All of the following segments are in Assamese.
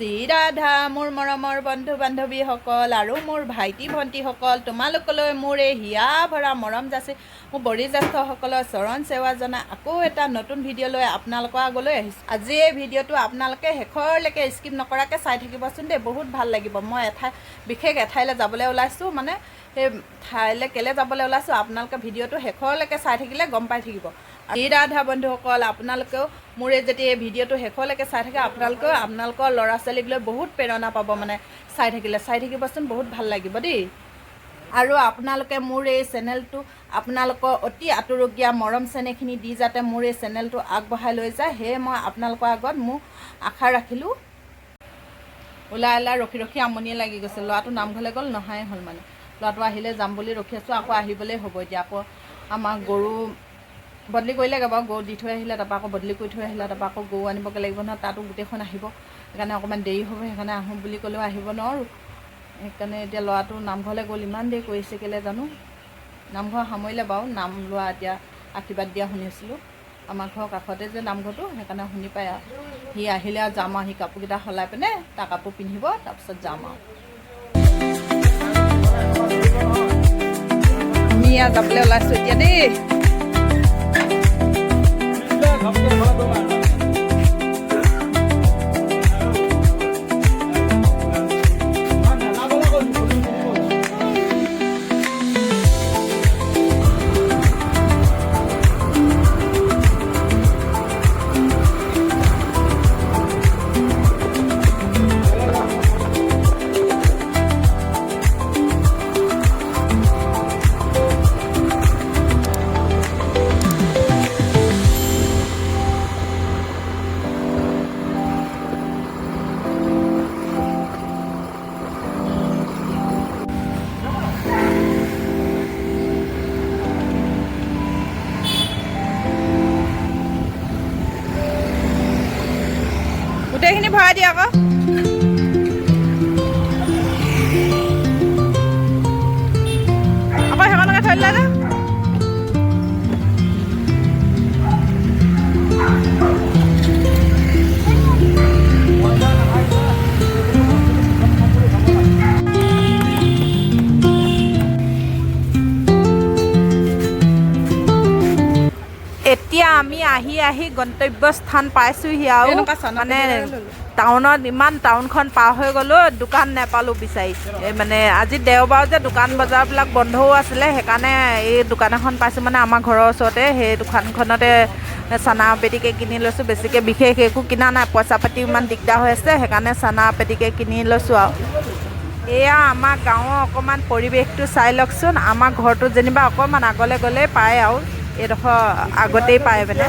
শ্ৰী ৰাধা। মোৰ মৰমৰ বন্ধু বান্ধৱীসকল আৰু মোৰ ভাইটি ভণ্টিসকল, তোমালোকলৈ মোৰ এই হিয়া ভৰা মৰম যাচি মোৰ বয়োজ্যেষ্ঠসকলৰ চৰণ সেৱা জনাই আকৌ এটা নতুন ভিডিঅ' লৈ আপোনালোকৰ আগলৈ আহিছোঁ। আজি এই ভিডিঅ'টো আপোনালোকে শেষৰলৈকে স্কিপ নকৰাকৈ চাই থাকিবচোন দেই, বহুত ভাল লাগিব। মই এঠাই বিশেষ এঠাইলৈ যাবলৈ ওলাইছোঁ, মানে সেই ঠাইলৈ কেলৈ যাবলৈ ওলাইছোঁ আপোনালোকে ভিডিঅ'টো শেষৰলৈকে চাই থাকিলে গম পাই থাকিব। শ্ৰী ৰাধা বন্ধুসকল, আপোনালোকেও মোৰ এই যেতিয়া এই ভিডিঅ'টো শেষলৈকে চাই থাকে, আপোনালোকেও আপোনালোকৰ ল'ৰা ছোৱালীক লৈ বহুত প্ৰেৰণা পাব। মানে চাই থাকিলে, চাই থাকিবচোন, বহুত ভাল লাগিব দেই। আৰু আপোনালোকে মোৰ এই চেনেলটো আপোনালোকৰ অতি আঁতৰকীয়া মৰম চেনেহখিনি দি যাতে মোৰ এই চেনেলটো আগবঢ়াই লৈ যায়, সেয়ে মই আপোনালোকৰ আগত মোৰ আশা ৰাখিলোঁ। ওলাই ওলাই ৰখি ৰখি আমনিয়ে লাগি গৈছে। ল'ৰাটো নামঘৰলৈ গ'ল, নহাই হ'ল। মানে ল'ৰাটো আহিলে যাম বুলি ৰখি আছোঁ, আকৌ আহিবলৈ হ'ব এতিয়া। আকৌ আমাৰ গৰু বদলি কৰিলেগৈ বাৰু, গৰু দি থৈ আহিলে, তাৰপৰা আকৌ বদলি কৰি থৈ আহিলে, তাৰপৰা আকৌ গৰু আনিবগৈ লাগিব নহয়, তাতো গোটেইখন আহিব, সেইকাৰণে অকণমান দেৰি হ'ব। সেইকাৰণে আহোঁ বুলি ক'লেও আহিব নোৱাৰোঁ। সেইকাৰণে এতিয়া ল'ৰাটো নামঘৰলৈ গ'ল, ইমান দেৰি কৰিছে কেলৈ জানো। নামঘৰ সামৰিলে বাৰু, নাম লোৱা এতিয়া আশীৰ্বাদ দিয়া শুনিছিলোঁ। আমাৰ ঘৰৰ কাষতে যে নামঘৰটো, সেইকাৰণে শুনি পায়। আৰু সি আহিলে আৰু যাম আৰু। সি কাপোৰকেইটা সলাই পিনে তাৰ কাপোৰ পিন্ধিব, তাৰপিছত যাম। আৰু আমি ইয়াত যাবলৈ ওলাইছোঁ এতিয়া দেই। গোটেইখিনি ভৰাই দিয়া আকৌ। আকৌ সেইখনকে থৈ দিলা যে। এতিয়া আমি আহি আহি গন্তব্য স্থান পাইছোঁহি আৰু। এনেকুৱা চানা মানে পেকেট এটা লৈ লো। টাউনত ইমান টাউনখন পাৰ হৈ গ'লোঁ, দোকান নেপালোঁ বিচাৰি। এই মানে আজি দেওবাৰ যে, দোকান বজাৰবিলাক বন্ধও আছিলে, সেইকাৰণে এই দোকান এখন পাইছোঁ, মানে আমাৰ ঘৰৰ ওচৰতে। সেই দোকানখনতে চানা পেটিকে কিনি লৈছোঁ। বেছিকৈ বিশেষ একো কিনা নাই, পইচা পাতি ইমান দিগদাৰ হৈ আছে, সেইকাৰণে চানা পেটিকে কিনি লৈছোঁ। আৰু এয়া আমাৰ গাঁৱৰ অকণমান পৰিৱেশটো চাই লওকচোন। আমাৰ ঘৰটো যেনিবা অকণমান আগলৈ গ'লেই পায় আৰু এইডোখৰ আগতেই পায়। মানে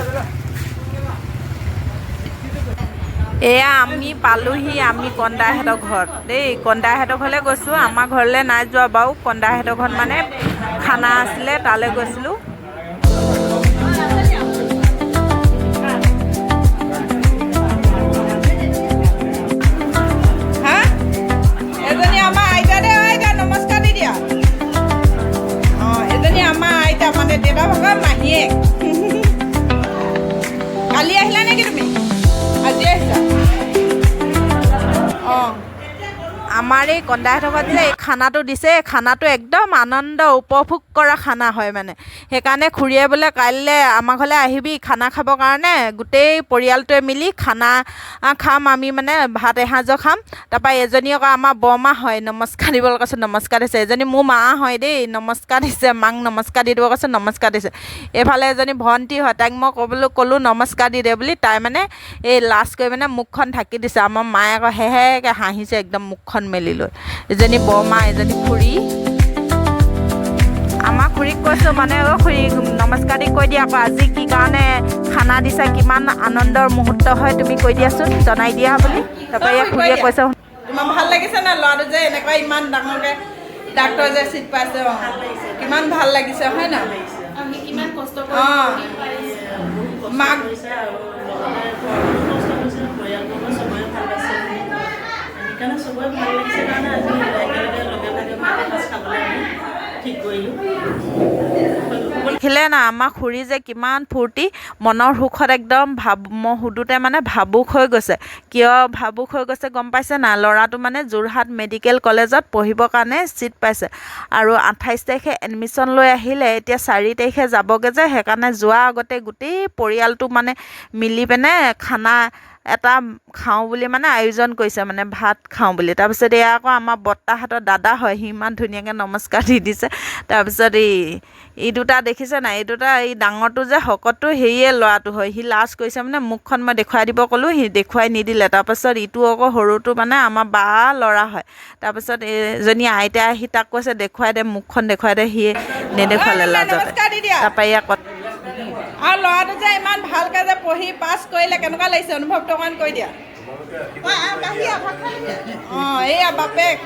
এয়া আমি পালোহি আমি কন্দাইহঁতৰ ঘৰত দেই। কন্দাইহঁতৰ ঘৰলৈ গৈছোঁ, আমাৰ ঘৰলৈ নাই যোৱা বাৰু। কন্দাইহঁতৰ ঘৰত মানে খানা আছিলে, তালৈ গৈছিলোঁ। হা, এজনী আমাৰ আইতা দেই। আইতা, নমস্কাৰ দি দিয়া। অঁ, এজনী আমাৰ আইতা, মানে দেউতা ভাগৰ মাহীয়েক। কালি আহিলা নেকি তুমি? আজি আহিছা? অঁ। আমাৰ এই কন্দাইহঁতৰ ঘৰত যে এই খানাটো দিছে, এই খানাটো একদম আনন্দ উপভোগ কৰা খানা হয়। মানে সেইকাৰণে খুৰীয়ে বোলে কাইলৈ আমাৰ ঘৰলৈ আহিবি খানা খাবৰ কাৰণে, গোটেই পৰিয়ালটোৱে মিলি খানা খাম আমি, মানে ভাত এসাঁজৰ খাম। তাৰপৰা এজনী আকৌ আমাৰ বৰমা হয়, নমস্কাৰ দিবলৈ কৈছে, নমস্কাৰ দিছে। এজনী মোৰ মা হয় দেই, নমস্কাৰ দিছে। মাক নমস্কাৰ দি দিব কৈছে, নমস্কাৰ দিছে। এইফালে এজনী ভণ্টি হয়, তাইক মই ক'বলৈ ক'লোঁ নমস্কাৰ দি দে বুলি, তাই মানে এই লাজ কৰি মানে মুখখন ঢাকি দিছে। আমাৰ মায়ে আকৌ হেহেকে হাঁহিছে একদম মুখখন মেলি লৈ। এজনী বৰমা, এজনী খুৰী। আমাৰ খুৰীক কৈছোঁ মানে, অ' খুৰী, নমস্কাৰ দি কৈ দিয়া আকৌ, আজি কি কাৰণে খানা দিছা, কিমান আনন্দৰ মুহূৰ্ত হয়, তুমি কৈ দিয়াচোন, জনাই দিয়া বুলি। তাৰপৰা ইয়াত খুৰীয়ে কৈছে। তোমাৰ ভাল লাগিছে না, ল'ৰাটো যে এনেকুৱা ইমান ডাঙৰকৈ ডাক্তৰ যে চিট পাইছে? অঁ, কিমান ভাল লাগিছে হয় না? আমি কিমান কষ্ট অঁ, মাক কৰিছে আৰু লগতে ঘৰতো কষ্ট কৰিছে, পৰিয়ালবৰ্গ চবৰে ভাল পাইছে। সেইকাৰণে চবৰে ভাল লাগিছে কাৰণে আজি একেলগে লগে ভাগে ভাত এসাঁজ খাবলৈ আমি ঠিক কৰিলোঁ। দেখিলে না আমাৰ খুৰী যে কিমান ফূৰ্তি, মনৰ সুখত একদম মই সোধোতে মানে ভাবুক হৈ গৈছে। কিয় ভাবুক হৈ গৈছে গম পাইছে না? ল'ৰাটো মানে যোৰহাট মেডিকেল কলেজত পঢ়িবৰ কাৰণে ছিট পাইছে আৰু 28 তাৰিখে এডমিশ্যন লৈ আহিলে, এতিয়া 4 তাৰিখে যাবগৈ যে, সেইকাৰণে যোৱাৰ আগতে গোটেই পৰিয়ালটো মানে মিলি পিনে খানা এটা খাওঁ বুলি মানে আয়োজন কৰিছে, মানে ভাত খাওঁ বুলি। তাৰপিছত এয়া আকৌ আমাৰ বৰ্তাহঁতৰ দাদা হয়, সি ইমান ধুনীয়াকৈ নমস্কাৰ দি দিছে। তাৰপিছত এই দুটা দেখিছে নাই, এই দুটা এই ডাঙৰটো যে শকতটো সেয়ে ল'ৰাটো হয়, সি লাজ কৰিছে মানে মুখখন মই দেখুৱাই দিব ক'লোঁ, সি দেখুৱাই নিদিলে। তাৰপাছত ইটো আকৌ সৰুটো মানে আমাৰ বা ল'ৰা হয়। তাৰপিছত এইজনী আইতাই আহি তাক কৈছে দেখুৱাই দে মুখখন দেখুৱাই দে, সি নেদেখুৱালে লাজতে। তাৰপৰা এয়া আৰু ল'ৰাটো যে ইমান ভালকৈ যে পঢ়ি পাছ কৰিলে, কেনেকুৱা লাগিছে অনুভৱটো অকণমান কৈ দিয়া। অঁ, এইয়া বাপেক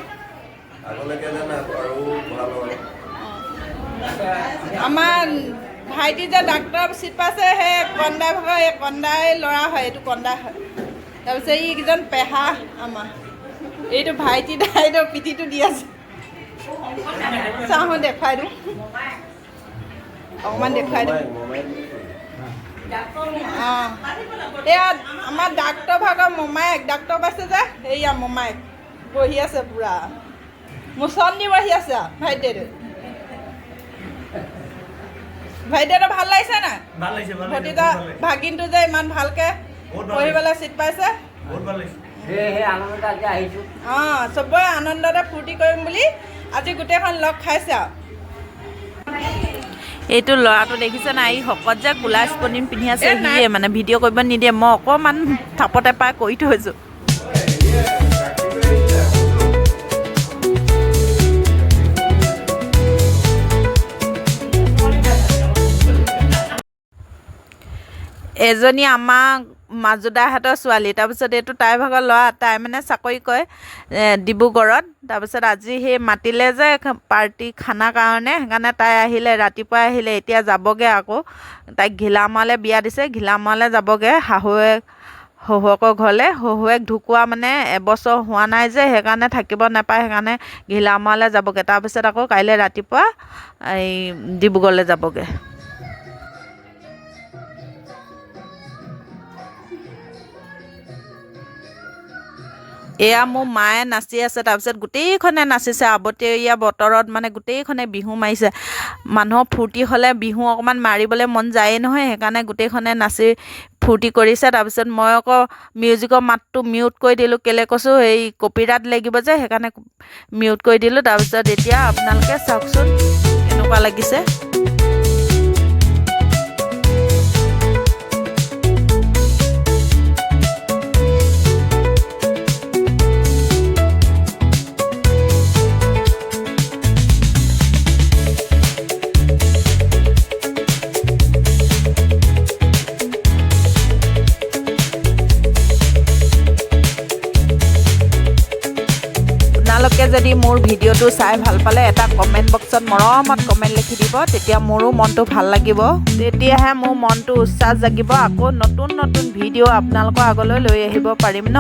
আমাৰ ভাইটি যে ডাক্তৰ চিট পাইছে, সেই কন্দাই ভাগৰ এই কন্দাই ল'ৰা হয়, এইটো কন্দাই হয়। তাৰপিছত এইকেইজন পেহা আমাৰ, এইটো ভাইটি এইটো পিঠিটো দি আছে, চাওঁ দেখুৱাই দিওঁ অকণমান, দেখুৱাই দিওঁ। অঁ, এয়া আমাৰ ডাক্তৰ ভাগৰ মোমায়েক, ডাক্তৰ পাইছে যে, এইয়া মোমায়েক বহি আছে, পূৰা মোচন দি বহি আছে। ভাইটিটো ভাইটিটো ভাল লাগিছে নাই? ভতিজা ভাগিনটো যে ইমান ভালকৈ পঢ়িবলৈ চিট পাইছে, অঁ, চবৰে আনন্দতে ফূৰ্তি কৰিম বুলি আজি গোটেইখন লগ খাইছে। আৰু এইটো ল'ৰাটো দেখিছে নাই, এই শকত যে ক'লা স্পৰ্টিং পিন্ধি আছে, সিয়ে মানে ভিডিঅ' কৰিব নিদিয়ে, মই অকণমান থাপতে পাই কৰি থৈছোঁ। এজনী আমাৰ মাজুদাহঁতৰ ছোৱালী, তাৰপিছত এইটো তাইৰ ভাগৰ ল'ৰা, তাই মানে চাকৰি কৰে ডিব্ৰুগড়ত। তাৰপিছত আজি সেই মাতিলে যে পাৰ্টি খানা কাৰণে, সেইকাৰণে তাই আহিলে, ৰাতিপুৱাই আহিলে, এতিয়া যাবগৈ আকৌ। তাইক ঘিলামৰালৈ বিয়া দিছে, ঘিলামৰালৈ যাবগৈ শাহুৱেক শহুৱেকৰ ঘৰলৈ। শহুৱেক ঢুকোৱা মানে এবছৰ হোৱা নাই যে, সেইকাৰণে থাকিব নাপায়, সেইকাৰণে ঘিলামৰালৈ যাবগৈ। তাৰপিছত আকৌ কাইলৈ ৰাতিপুৱা এই ডিব্ৰুগড়লৈ যাবগৈ। এয়া মোৰ মায়ে নাচি আছে, তাৰপিছত গোটেইখনে নাচিছে। আবতৰীয়া বতৰত মানে গোটেইখনে বিহু মাৰিছে। মানুহৰ ফূৰ্তি হ'লে বিহু অকণমান মাৰিবলৈ মন যায়েই নহয়, সেইকাৰণে গোটেইখনে নাচি ফূৰ্তি কৰিছে। তাৰপিছত মই আকৌ মিউজিকৰ মাতটো মিউট কৰি দিলোঁ, কেলৈ কৈছোঁ এই কপিৰাইট লাগিব যে, সেইকাৰণে মিউট কৰি দিলোঁ। তাৰপিছত এতিয়া আপোনালোকে চাওকচোন কেনেকুৱা লাগিছে। আপোনালোকে যদি মোৰ ভিডিঅ'টো চাই ভাল পালে এটা কমেণ্ট বক্সত মৰমত কমেণ্ট লিখি দিব, তেতিয়া মোৰো মনটো ভাল লাগিব, তেতিয়াহে মোৰ মনটো উৎসাহ জাগিব, আকৌ নতুন নতুন ভিডিঅ' আপোনালোকৰ আগলৈ লৈ আহিব পাৰিম ন।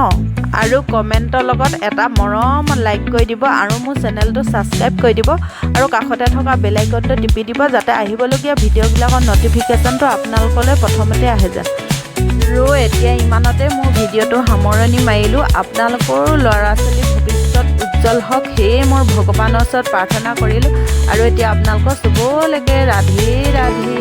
আৰু কমেণ্টৰ লগত এটা মৰমত লাইক কৰি দিব আৰু মোৰ চেনেলটো ছাবস্ক্ৰাইব কৰি দিব আৰু কাষতে থকা বেল আইকনটো টিপি দিব, যাতে আহিবলগীয়া ভিডিঅ'বিলাকৰ ন'টিফিকেশ্যনটো আপোনালোকলৈ প্ৰথমতে আহি যায়। আৰু এতিয়া ইমানতে মোৰ ভিডিঅ'টো সামৰণি মাৰিলোঁ। আপোনালোকৰো ল'ৰা ছোৱালী ভৱিষ্যত উজ্জ্বল হওক, সেয়ে মোৰ ভগৱানৰ ওচৰত প্ৰাৰ্থনা কৰিলোঁ। আৰু এতিয়া আপোনালোকৰ চবলৈকে ৰাধে ৰাধে।